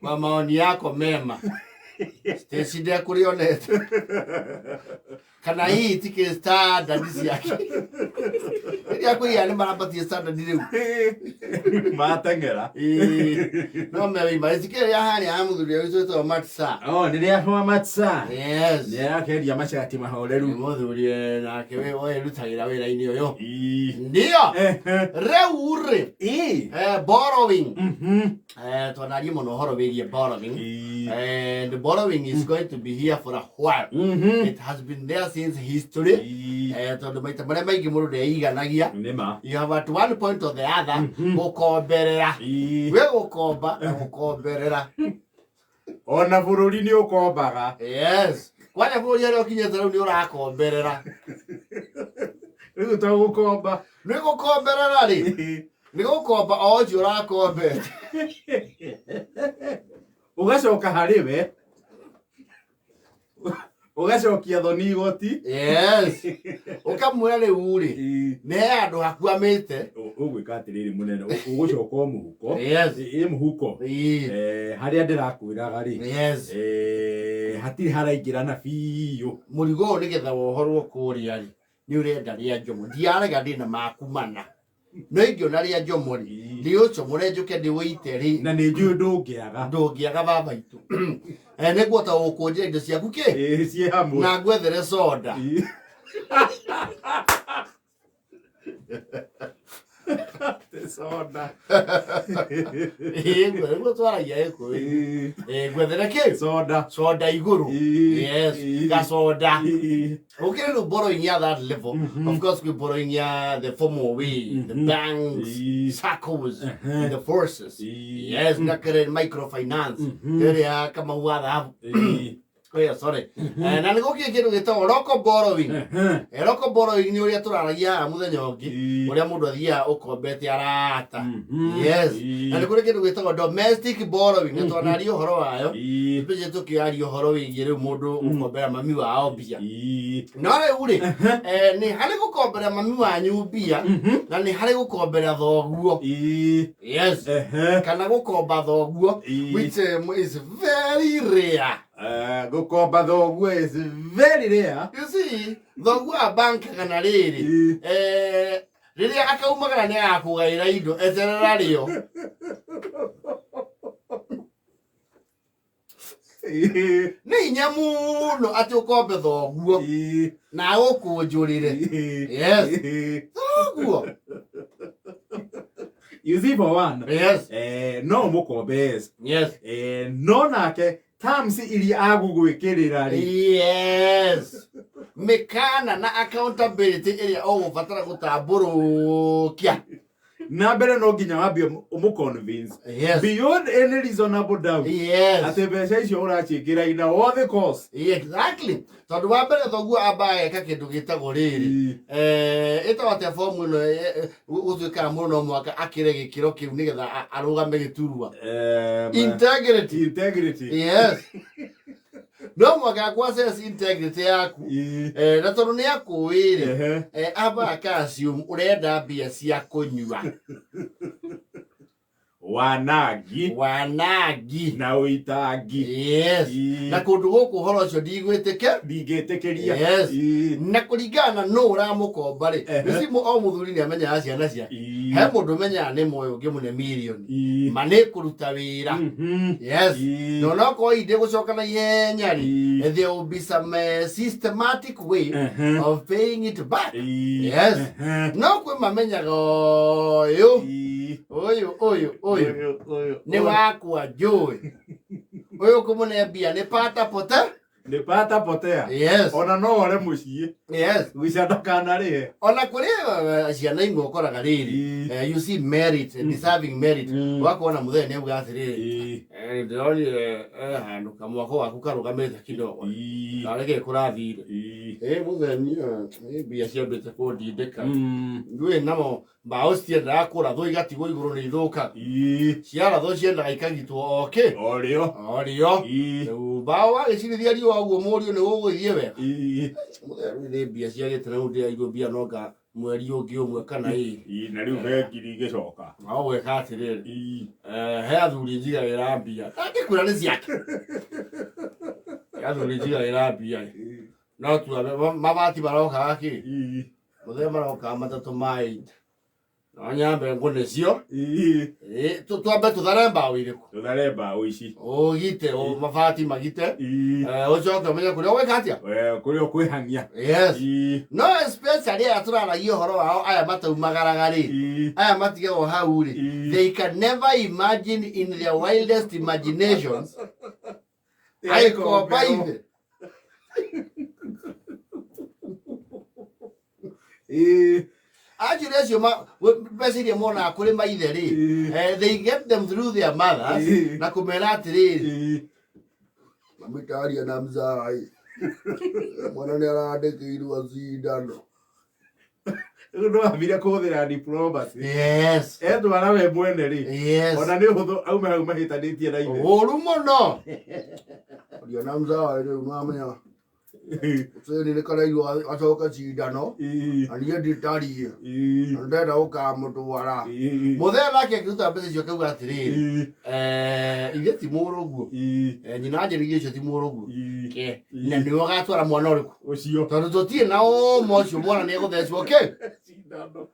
Kwa maoni yako mema. Stacy ndekũrĩonete kana hihi tikĩ standard ciake rĩrĩa kwĩya nĩ marambatie standard rĩu. Mateng'era. Ĩĩ, no meima ĩtikĩrĩ rĩa harĩa ha mũthuri ũrĩa wĩtwo Matsa. Oh, nĩ rĩa hwa matsa. Yes. Nĩ arakĩendia macati Nĩ mahoreru. mũthuri nake wĩrutagĩra wĩra-inĩ ũyũ. Ii. Ndio. Ehe. Rĩu rĩ, Ii. borrowing. Twanaria mũno ũhoro wĩgiĩ borrowing. Ii. And borrowing is going to be here for a while. It has been there since history. Ii. Tondũ maita marĩa maingĩ mũndũ ndeiganagia. Nĩ ma. You have at one point or the other gũkomberera. Ii. Wĩ gũkomba na gũkomberera. Ona bũrũri nĩ ũkombaga. Yes. Kwanja bũrũri harĩa ũkinyĩte rĩu nĩ ũrakomberera. Rĩu to gũkomba. Nĩ gũkomberera rĩ, nĩ gũkomba o ũcio ũrakombete. Ũgacoka harĩ we. Ũgacokia thoni igoti. Yes. Ũkamwĩra rĩu rĩ, Ii. nĩ he handũ hakwamĩte. Ũgwĩka atĩrĩrĩ mũnene, ũgũcoka o mũhuko. Yes. Ĩ mũhuko. Ii. Harĩa ndĩrakwĩraga rĩ. Yes. Hatirĩ haraingĩrana biũ. Mũrigo ũyũ nĩgetha wohorwo kũrĩa rĩ, nĩ ũrenda rĩa njomo. Ndiarega ndĩna maku mana. No ingĩona rĩa njomo rĩ, Ii. ndĩũcomore njũke ndĩũite rĩ. Na nĩ njũĩ ndũngĩaga. Ndũngĩaga baba itũ. Nĩngũhota gũkũnjĩra indo ciaku kĩ? Ĩ, ciĩ hamwe. Na ngwethere soda. Ii. Soda. Ĩ, nĩguo twaragia Gĩkũyũ. Ii. Ĩ, ngwethere kĩ? Soda. Soda igũrũ. Ii. Yes, Ii. gacoda. Ii. Okay, no borrowing ya that level. Of course, we're borrowing ya the formal way, the banks, Ii. SACCOs, the forces. Ii. Yes, nakere microfinance. Tere kama wa thahabu. Ii. Oh, yeah, sorry. Na nĩ gũkĩ kĩndũ gĩtagwo local borrowing. Local borrowing nĩ ũrĩa tũraragia haha mũthenya ũngĩ, Ii. ũrĩa mũndũ athiaga ũkombete arata. Yes. Ii. Na nĩ kũrĩ kĩndũ gĩtagwo domestic borrowing, nĩ twanaria ũhoro wayo. Ii. Tũthiĩ tũkĩaria ũhoro wĩgiĩ rĩu mũndũ gũkombera mami wao mbia. Ii. No rĩu rĩ, nĩ harĩ gũkombera mami wanyu mbia na nĩ harĩ gũkombera thoguo. Ii. Yes. Ehe. Kana gũkomba thoguo, Ii. which is very rare. Gũkomba thoguo is very rare. You see, thoguo abankaga na rĩrĩ. Ii. Rĩrĩa akaumagara nĩ agakũgaĩra indo, eterera rĩo. Ii. Nĩ hinya mũno atĩ ũkombe thoguo Ii. na agũkũnjũrĩre. Ii. Yes. Ii. Thoguo. You see, for one, Yes. no mũkombe yes. Yes. No nake terms iria agũgwĩkĩrĩra rĩ. Yes. Mĩkana na accountability ĩrĩa ũgũbatara gũtambũrũkia. Na mbere no nginya wambie ũmũ-convince. Yes. Beyond any reasonable doubt. Yes. Atĩ mbeca icio ũraciĩkĩra ina all the cost. Exactly. Tondũ wa mbere thoguo ambaga eka kĩndũ gĩtagwo rĩrĩ. Ii. Ĩtagwo atĩa fomu ĩno gũtuĩkaga mũndũ no mũhaka akĩre gĩkĩro kĩu nĩgetha arũgame gĩturwa. Integrity. Integrity. Yes. No mũhaka akũ assess integrity yaku. Ii. Na tondũ nĩ akũĩ rĩ, Ehe. amba aka assume ũrenda mbia cia kũnyua. Wanangi. Wanangi. Na ũitangi. Yes. Ii. Na kũndũ gũkũ ũhoro ũcio ndigwĩtĩke. Ndingĩtĩkĩria. Yes. Ii. Na kũringana na nũ ũramũkomba rĩ, Ehe. nĩ o mũthuri nĩ amenyaga ciana ciake. Ii. He mũndũ ũmenyaga nĩ moyo ũngĩmũne mirioni. Ii. Ma nĩ kũruta wĩra. Yes. Ii. Na onokorwo inde gũcoka na ihenya rĩ, Ii. there will be some systematic way Ehe. of paying it back. Ii. Yes. Ehe. No kwĩ mamenyaga ũyũ Ii. ũyũ ũyũ ũyũ Ũyũ, nĩ ũyũ. wakwa njũĩ ũyũ kũmũne mbia nĩ pata pote. Nĩ pata potea. Yes. Ona no ore mũciĩ. Yes. Guica ndakanarĩhe. Ona kũrĩ ciana imwe ũkoraga rĩrĩ, Ii. you see merit, deserving merit, ũgakora mũthenya nĩ auga atĩrĩrĩ, Ii. Ndĩronire handũ kamwako gaku karũgamĩte kidogo. Ii. Narĩ kĩ kũrathire? Ii. Mũthenya, mbia ciambĩte kũndindĩka. Ndũĩ namo mbaũ citiendaga kũrathwo igatigwo igũrũ nĩ ithũkaga. Ii. Ciarathwo ciendaga ikagitwo o kĩ? O rĩo. O rĩo. Ii. Rĩu mbaũ wagĩcinithia riũa ũguo mũriũ nĩ gũgũthiĩ wega. Ii. Mũthenya rĩu nĩ mbia ciagĩte rĩu ndĩraigua mbia no nga Mweri ũngĩ ũmwe kana ĩrĩ. Ii, na rĩu he ngiri igĩcoka. No gwĩka atĩrĩrĩ, Ii. He athuri njigagĩra mbia, ndangĩkwĩra nĩ ciake. He athuri njigagĩra mbia ĩ. No tuambe mabati marokaga kĩ Ii. Mũthenya marokaga matatũ ma 8, no nyambe ngũne cio. Ii. Twambe tũthare mbaũ irĩkũ? Tũthare mbaũ ici. Ũgite mabati magite. Ii. Ũcoke ũmenye kũrĩa ũgwĩka atĩa. Kũrĩa ũkwĩhang'ia. Yes. Ii. No especially aya tũraragia ũhoro wao, aya mataumagaraga rĩ, Ii. aya matigagwo hau rĩ, Ii. they can never imagine in their wildest imaginations aikomba ithe. Ii. Actually acio mbeca iria monaga kũrĩ maithe rĩ, Ii. They get them through their mothers Ii. na kũmera atĩrĩrĩ, Ii. "Mami, taria na mzai, mwana nĩ arandĩkĩirwo cindano." Rĩu nĩwambire kũhũthĩra diplomacy. Yes. Etwara we mwene rĩ, ona nĩ ũhũthũ aume hau mahĩtanĩtie na ithe. Ũru mũno aria na mzai, rĩu namenya cĩni nĩ karairwo acoke cindano. Ii. Na niĩ nditariĩ. Ii. Na ndĩrenda gũkamũtwara. Ii. Mũthee nake akĩruta mbeca icio akauga atĩrĩrĩ, Ii. "Ithe ti mũrũguo." Ii. Nyina anjĩrĩirie ũcio ti mũrũguo. Ii. Ke na nĩwe ũgatwara mwana ũrĩkũ? Ũcio. Tondũ tũtirĩ na ũma ũcio mwana nĩ egũthecwo kĩ. Cindano.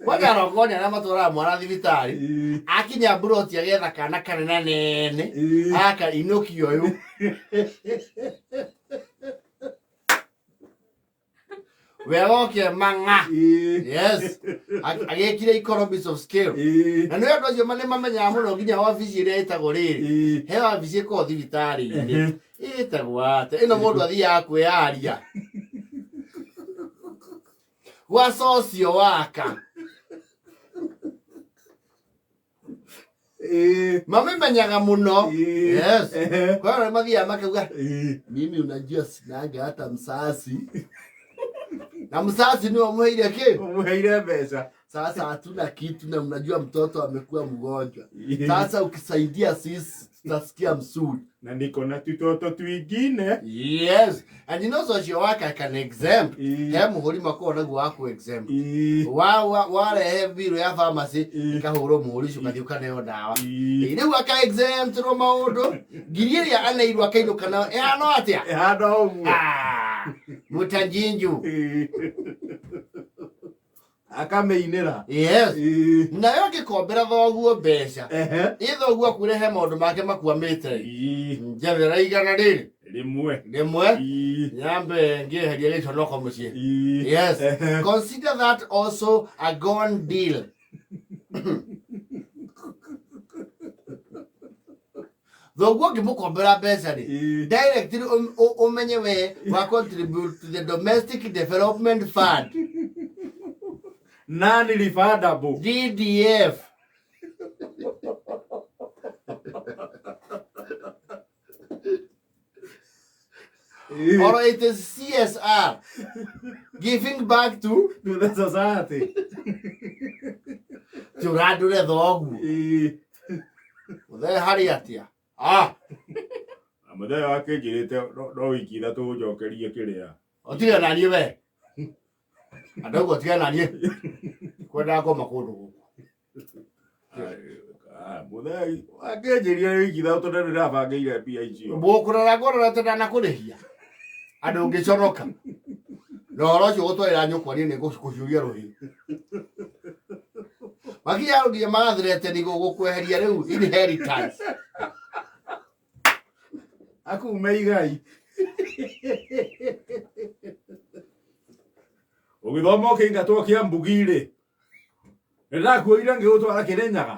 Kwanja arongoni arĩa matwaraga mwana thibitarĩ, Ii. akinya mburoti agetha kana kanene nene. Ii. Aka inũki ũyũ wega oke mang'a. Ii. Yes, agĩkire economics of scale. Ii. Na nĩ andũ acio nĩ mamenyaga mũno nginya wabici ĩrĩa ĩtagwo rĩrĩ. Ii. He wabici ĩkoragwo thibitarĩ-inĩ ĩtagwo atĩa ĩno mũndũ athiaga kwĩyaria gwa socio waka? Ii. Mamimenyaga mũno. Ii. Yes. Ehe. Kwa hiyo mathiaga makauga, Ii. "Mimi unajua sinanga hata msasi, na msasi niwe muheire kĩ." Ũmũheire mbeca. "Sasa hatuna kitu na mnajua mtoto amekuwa mgonjwa. Ii. Sasa ukisaidia sisi tutasikia msuri." Na niko na tutoto twingine. Yes, and you know social worker can exempt. Ii. He muhuri makoragwo naguo wa ku exempt. Ii. Wa warehe biru ya pharmacy, Ii. ikahũrwo mũhũri ũcio, ũgathiĩ ũkaneo ndawa. Ii. Rĩu aka exemptwo maũndũ, ngiri ĩrĩa aneirwo akainũka nayo ĩhana atĩa? Ĩhana ũguo. Ah, mũtanjinju. Ii. Akamĩinĩra. Yes. Ii. Nayo ngĩkombera thoguo mbeca, Ehe. ĩ thoguo akuire he maũndũ make makwamĩte, Ii. njethera igana rĩrĩ Rĩmwe. rĩmwe, Ii. nyambe ngĩeheria gĩconoko mũciĩ. Ii. Yes. Ehe. Consider that also a gone deal. Thoguo ngĩmũkombera mbeca rĩ, Ii. directly ũmenye we wa contribute to the domestic development fund. Non refundable. DDF. Ii. Or it is CSR, giving back to To the society. Tũrandũre thoguo. Ii. Mũthee harĩ atĩa? Ah. Mũthee wakĩnjĩrĩte no wiki 3 ũnjokerie kĩrĩa. Ũtige naniĩ we, andũ aguo, tige naniĩ, kwendaga ngoma kũndũ gũkũ. Mũthee wakĩnjĩrire wiki 3 tondũ nĩndĩrabangĩire mbia icio. Mũkũrora ngororete ndanakũrĩhia andũ ũngĩconoka na ũhoro ũcio gũtwarĩra nyũkwa, niĩ nĩ ngũcuria rũhiũ makinya nginya magathirete gũkweheria rĩu inheritance. Akume igai. Ũgĩthoma ũkĩingatwo Kĩambugi rĩ, nĩndakuoire ngĩgũtwara Kĩrĩnyaga.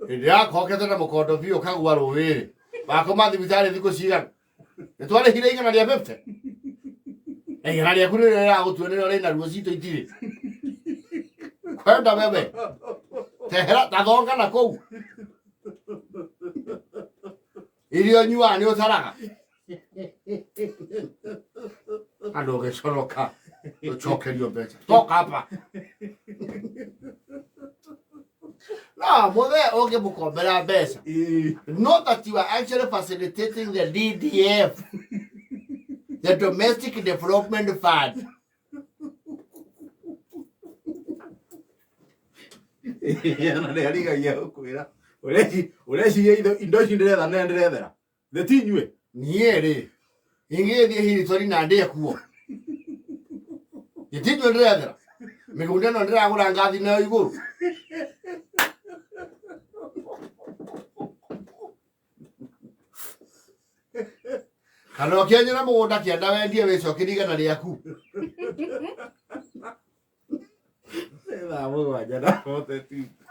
Hĩndĩ yakokete na mũkondo biũ ũkagua rũĩ-rĩ, wakoma thibitarĩ thikũ cigana? Nĩ twarĩhire 150, na igana rĩaku nĩrĩo rĩragũtua, nĩrĩo rĩna ruo, citũ itirĩ kwenda wewe tehera tathonga na kũu irio nyuaga nĩ ũtaraga andũ ũgĩcoroka ũcokerio mbeca toka hapa no mũthee ũngĩmũkombera mbeca. Ii. Not that you are actually facilitating the DDF. The Domestic Development Fund. Ona nĩ arigagia gũkwĩra ũreciria indo ici ndĩretha nĩ ndĩrethera thĩ ti inyuĩ. Niĩ rĩ, ingĩgĩthiĩ Hilton na ndĩe kuo. Gĩtinyuĩ ndĩrethera. Mĩgũnda ĩno ndĩragũra ngathi nayo igũrũ. Kana ũkĩenyera mũgũnda kĩanda wendie wĩcokerie igana rĩaku. Nĩ thaa 7:42.